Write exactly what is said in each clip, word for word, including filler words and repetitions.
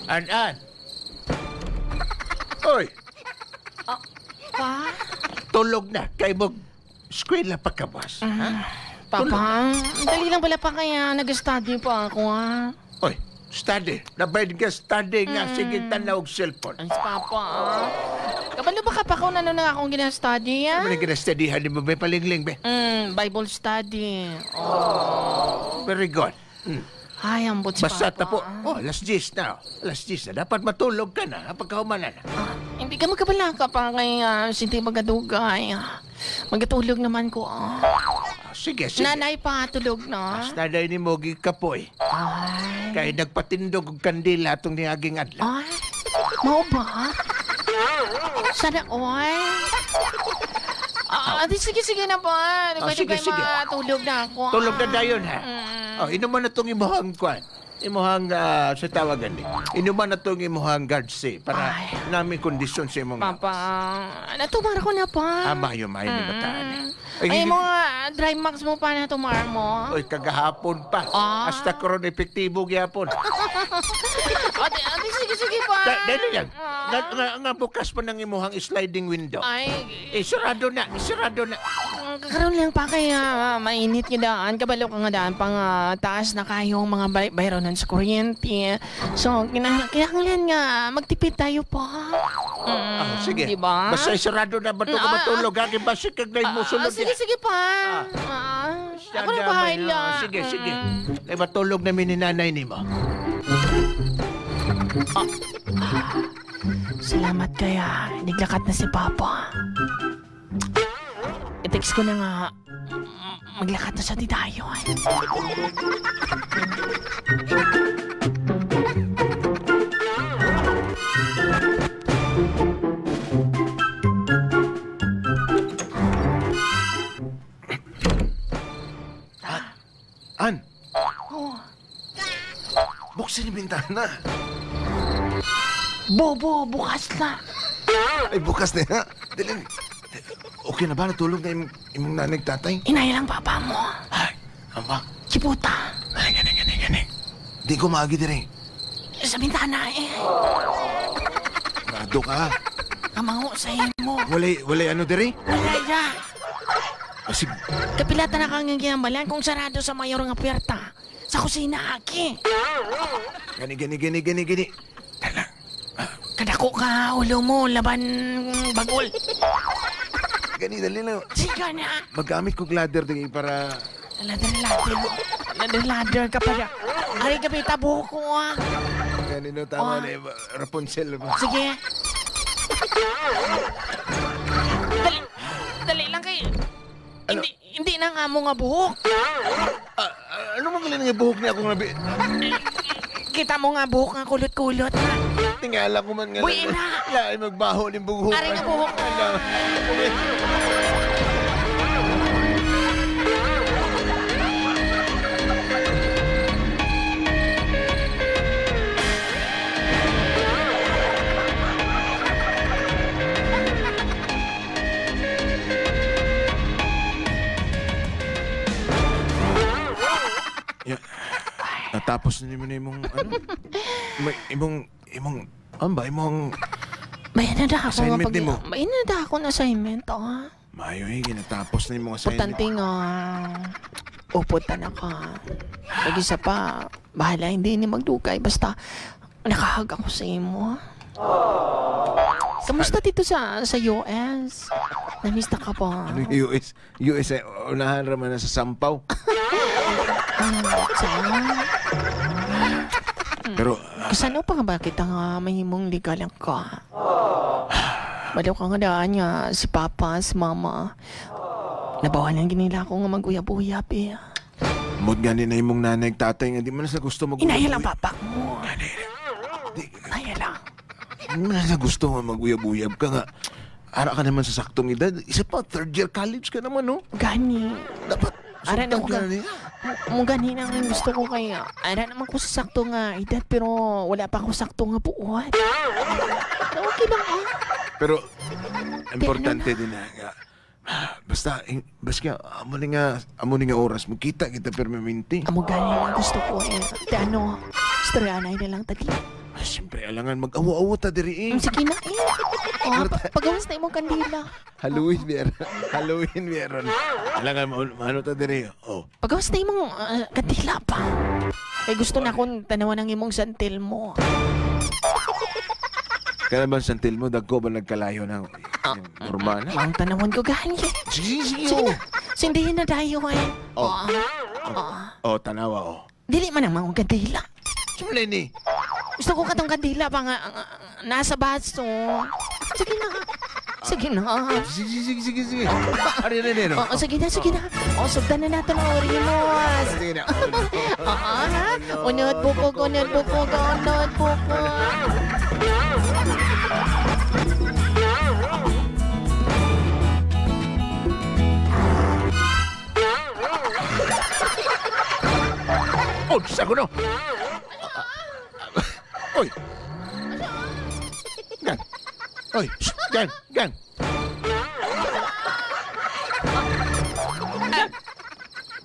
An-an. Oy! Ah, pa? Tulog na, kay mo eskwela pa ka, boss, ha? Mm, Papa, dali lang pala pa kaya nag-study pa ako, ha? Oy, study. Nabayad ka study nga, Mm. sige, tanaw og cellphone. Ay, si Papa, ah. Kabalo ba ka pa kung ano na akong gina-study, ah? Ano na gina-studyhan ni mo, may palingling, be? Mm, Bible study. Oh. Very good. Mm. Ay, ambot si Basta Papa, tapo. ah. Oh, alas diyes na. Alas diyes na. Dapat matulog ka na, ha, pagkahuman na. Ah, hindi ka magkabalaka pa kay, ah, Sinti Magadugay. Magatulog naman ko, ah. Ah, sige, sige. Nanay pa, tulog na. As nanay ni mo, gikapoy. Ay. Kay nagpatindog og kandila atong niaging adlaw. Ay, mao ba? Sana all. Ah, di sige, sige na ba? Ah, Dugay-dugay sige, sige. matulog na ako, Tulog na ah. dayon, ha? Mm. Oh, inuman na tong imuhang kwan. Imuhang, ah, sa tawagan ni. Inuman na tong imuhang guard C para Ay. nami kondisyon sa imong Papa, lawas. natumar ko na pa. Ah, mayo, mayo ni Mm. bataan, eh. Ay, Ay, hindi mo nga, dry max mo pa na tumar mo. Oy, kagahapon pa. Ah. Hasta karon epektibo gyapon. Ate, ate, sige, sige pa. Da-, dali lang. Ah. Nga, nga, nga bukas pa nang imuhang sliding window. Ay. Eh, sarado na, sarado na. Ang kakaroon lang pa kaya, ah, mainit nga daan. Kabalo ka nga daan pa nga taas na kayo ang mga bay-, bayronan sa kuryente. So, kina-, kinahanglan nga magtipid tayo pa. Mm, Ah, sige. di ba? Basta sarado na ba ito Ah, matulog, ah. ha? Kaya basta kag na Ah, musulod sige, yan. sige pa. Ah. Ah, Siya ako na naman, bahala. ah, sige, sige. Mm. Kay matulog na mi ni nanay nimo. Ah. Salamat kaya. Naglakat na si Papa. I-text ko na nga, mm, maglakat na siya di tayo. An? Oh. Buksan yung bintana. Bobo, bukas na. Ay, bukas na, ha? Dali. Okay na ba? Natulog na im-, imong nanay, tatay? Inay lang papa mo. Ay, amba. Chiputa. Ay, gani, gani, gani. Di ko maagi diri. Sa bintana, eh. Nado ka. Kamango sa imo. Walay, walay ano diri? Wala ya. Kasi Kapilata na ka nga ginambalan kung sarado sa mayor nga puwerta. Sa kusina, aki. Gani, gani, gani, gani, gani. Dala. Ah. Kadako ka, ulo mo, laban bagol. Gani, dali na. Siga na. Maggamit kog ladder diri para Ladder, ladder. Ladder, ladder ka pa dyan. Ari ka, bita, buhok ko, ah. Gani, no, tama Oh. na yung Rapunzel ba? Sige. Dali, dali lang kay Ano? hindi Hindi na nga mo nga buhok. Ah, ah, ano man galing nga buhok niya akong nabi? Kita mo nga buhok nga kulot-kulot na. Tingala ko man nga Buhi lang. na. Lain magbaho ning buhok. Ari nga buhok. Ano? Ya, natapos na nimo na imong, ano? May, imong, imong, ano ba? Imong May na da ako assignment nga pag-, nimo? May na da akong assignment, oh. Maayo, eh, ginatapos na imong assignment. Importante nga upod ta na ka. Pag isa pa, bahala, hindi ni magdugay. Basta, nakahag ako sa imo. Kamusta dito sa, sa U S? Namista ka pa? Anong U S? U S, eh, unahan ra man na sa sampaw. Ano sa? Pero, ah, Kasano pa nga ba kita nga mahimong legal ang ka? Balo ka nga daan nga si Papa, si Mama. Nabawalan gid nila ako nga mag-uyab-uyab, eh. Mot gani na imong nanay, tatay nga di man sa gusto mag-uyab-uyab. Inaya lang, Papa mo. Gani. Di, Inaya lang. Di man sa gusto nga mag-uyab-uyab ka nga. Ara ka naman sa saktong edad. Isa pa, third year college ka naman, no? Gani. Dapat Ara na sugdan mo ka ga-, na niya. mo, mo gani na ang gusto ko kaya. Ara naman ko sa sakto nga edad, pero wala pa ako sakto nga buot. Pero okay lang, ah. Pero, importante na. din na nga, ah, basta, ing-, basta, amo ni nga, amo ni nga oras, magkita kita permanente. Amo gani ang gusto ko, eh. Te, ano, istoryahanay na lang ta di. Ah, siyempre, alangan, mag-awa-awa ta diri, eh. Mm, sige na, eh. Oh, Pero pa-, ta- pagawas na imong kandila. Halloween, meron. Halloween, meron. Alangan, ma-, ano ta diri, oh. Pagawas na imong, ah, kandila pa. Ay, gusto na akong tanawan ang imong santil mo. Kaya ba ang santil mo, dagko ba nagkalayo na? Ah, Normal na. Ang tanawan ko, gani. Sige, sige, sige, Sige oh. na. Sindihin na tayo, eh. Oh. Oh. Oh, tanawa, oh. Dili man ang mga kandila. Sumulay ni. Gusto ko katong kandila pa nga, nga, nga nasa baso. Sige na. Sige na. Sige, sige, sige, sige, sige. Ari na, no? Oo, sige na, sige na. O, sugdan na nato ang orimos. Sige na. Oo, ha? Unod bukog, unod bukog, unod bukog. Unsa ko, no? Oy! Gan! Oy! Shh! Gan! Gan!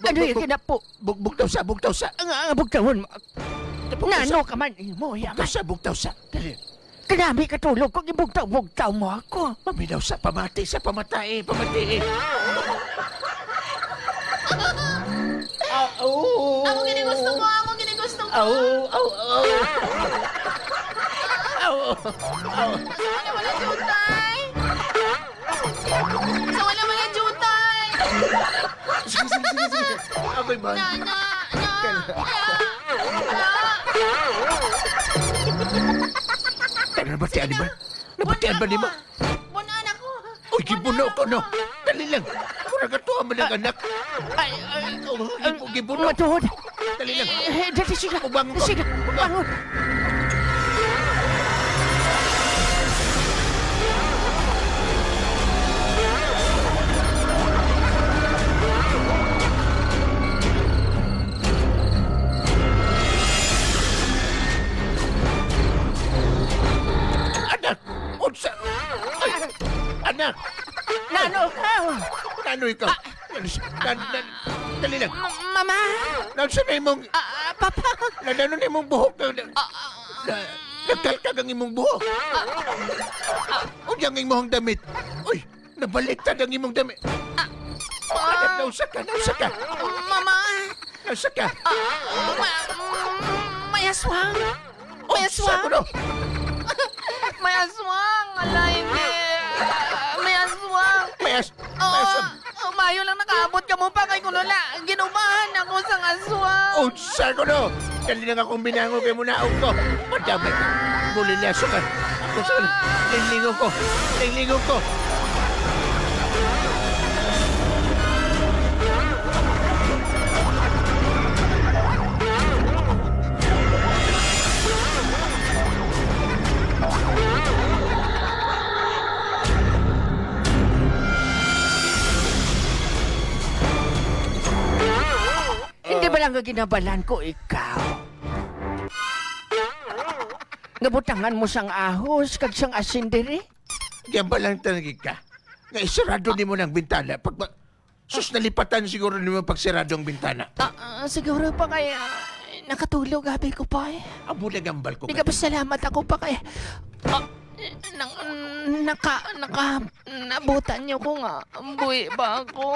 Ano yung kinapo? Bug-, bugtaw sa, bugtaw sa. Ang, ang bugtawon mo. Bugtaw sa. Nano ka man, imo, ya Bugtaw man. sa, bugtaw sa. Dali. Kanami katulog ko, gibugtaw-bugtaw mo ako. Maminaw sa pamati, sa pamati, pamati. Ah, oh. Amo gini gusto ko, amo gini gusto ko. Aw, aw, aw. Aw, aw. Sa wala, wala jutay. Sa wala, wala jutay. Sige, sige, sige, sige. Ako'y man. Na, na, na, na, na. Tara, nabatian ni ba? Nabatian ba ni ma? Bunan ako. Uy, gibuno ko, no? Dali lang. Murag ato ang mga anak. Ay, ay, Oh, ay, gibu-, gibuno. Matuod. Dali lang. Eh, dali, sige. Ubangon ko. Sige, Ubangon. bangon. Anak! Unsa? Ay, anak! Nano ka? Nano ikaw? Ah. Nan-, nan-, dali lang. Ma-, mama! Nano sa imong Ah, ah, papa! Nano na imong buhok? Na, na, Ah, ah, na, nagkalkag ang imong buhok. Ah, ah, ah. Unya ang imong damit. Uy, nabaliktad ang imong damit. Ah, Anak, ah. nausa ka, nausa ka. Mama! Nausa ka. Ah, ma-, mm, may aswang. May Unsa aswang. ko, no? May aswang. Ala, hindi. May aswang. May as-, may Oh, aswang. oh, maayo lang nakaabot ka mo pa kay kuno na ginubahan ako sang aswang. Unsa ko, no? Dali na nga akong binangon kay munaog ko. Madamay ka. Bulilaso ka. Ako sa linglingon ko. Linglingon ko. Hindi ba lang nga ginabalan ko ikaw? Nga butangan mo sang ahos kag sang asin diri? Gibalan ta lagi ka. Nga isarado nimo nang bintana. Pag, pag, Sus, nalipatan siguro nimo pagsirado ang bintana. Ah, ah, siguro pa kay, ah, nakatulog abi ko pa eh. Amo nagambal ko Di ka kanina. Pasalamat ako pa kay, ah, nang, naka, naka, nabutan niyo ko nga, buhi ba ako?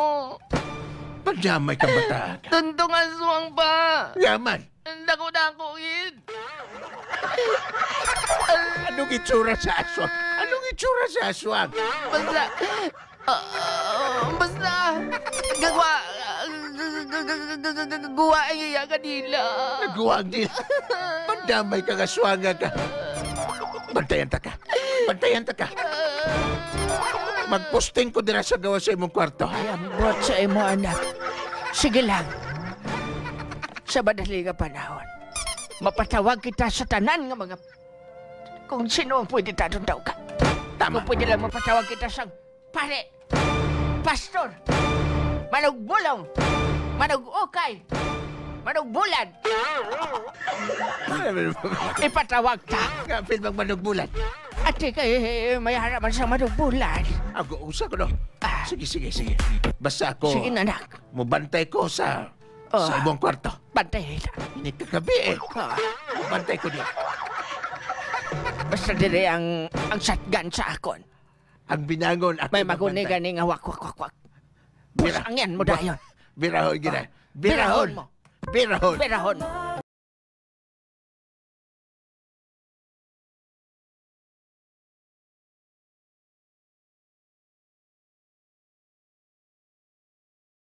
Magdamay ka, bata ka. Tunto nga aswang pa. Yaman. Ang dako-dako, gid. Anong itsura sa aswang? Anong itsura sa aswang? Basta, ah, basta, gagwa, gagwa ang iya kadila. Gagwa ang dila? Magdamay ka nga aswanga ka. Bantayan ta ka. Bantayan ta ka. Magposting ko dira sa gawas sa imong kwarto. Ay, ambot sa imo, anak. Sige lang. Sa madali nga panahon, mapatawag kita sa tanan nga mga kung sino ang pwede ta atong tawgan. Ama. Kung pwede lang mapatawag kita sang pare, pastor, manugbulong, manug-ukay, manugbulan. Ipatawag ta. Nga, apil bang manugbulan? Ati kay may hara man sa manugbulan. Ako, usa ko, no? Ah. Sige, sige, sige. Basta ako Sige na, anak. Mubantay ko sa, Ah. sa imong kwarto. Bantay ta. Ini kagabi, eh. Ah. Mubantay ko diya. Basta dire ang, ang shotgun sa akon. Ang binangon, ako May magbantay. Maguni gani nga wak, wak, wak, wak. Bira-, Pusangyan mo ba-, dayon. Birahon gina. Ah. Birahon. Birahon mo. Birahon. Birahon.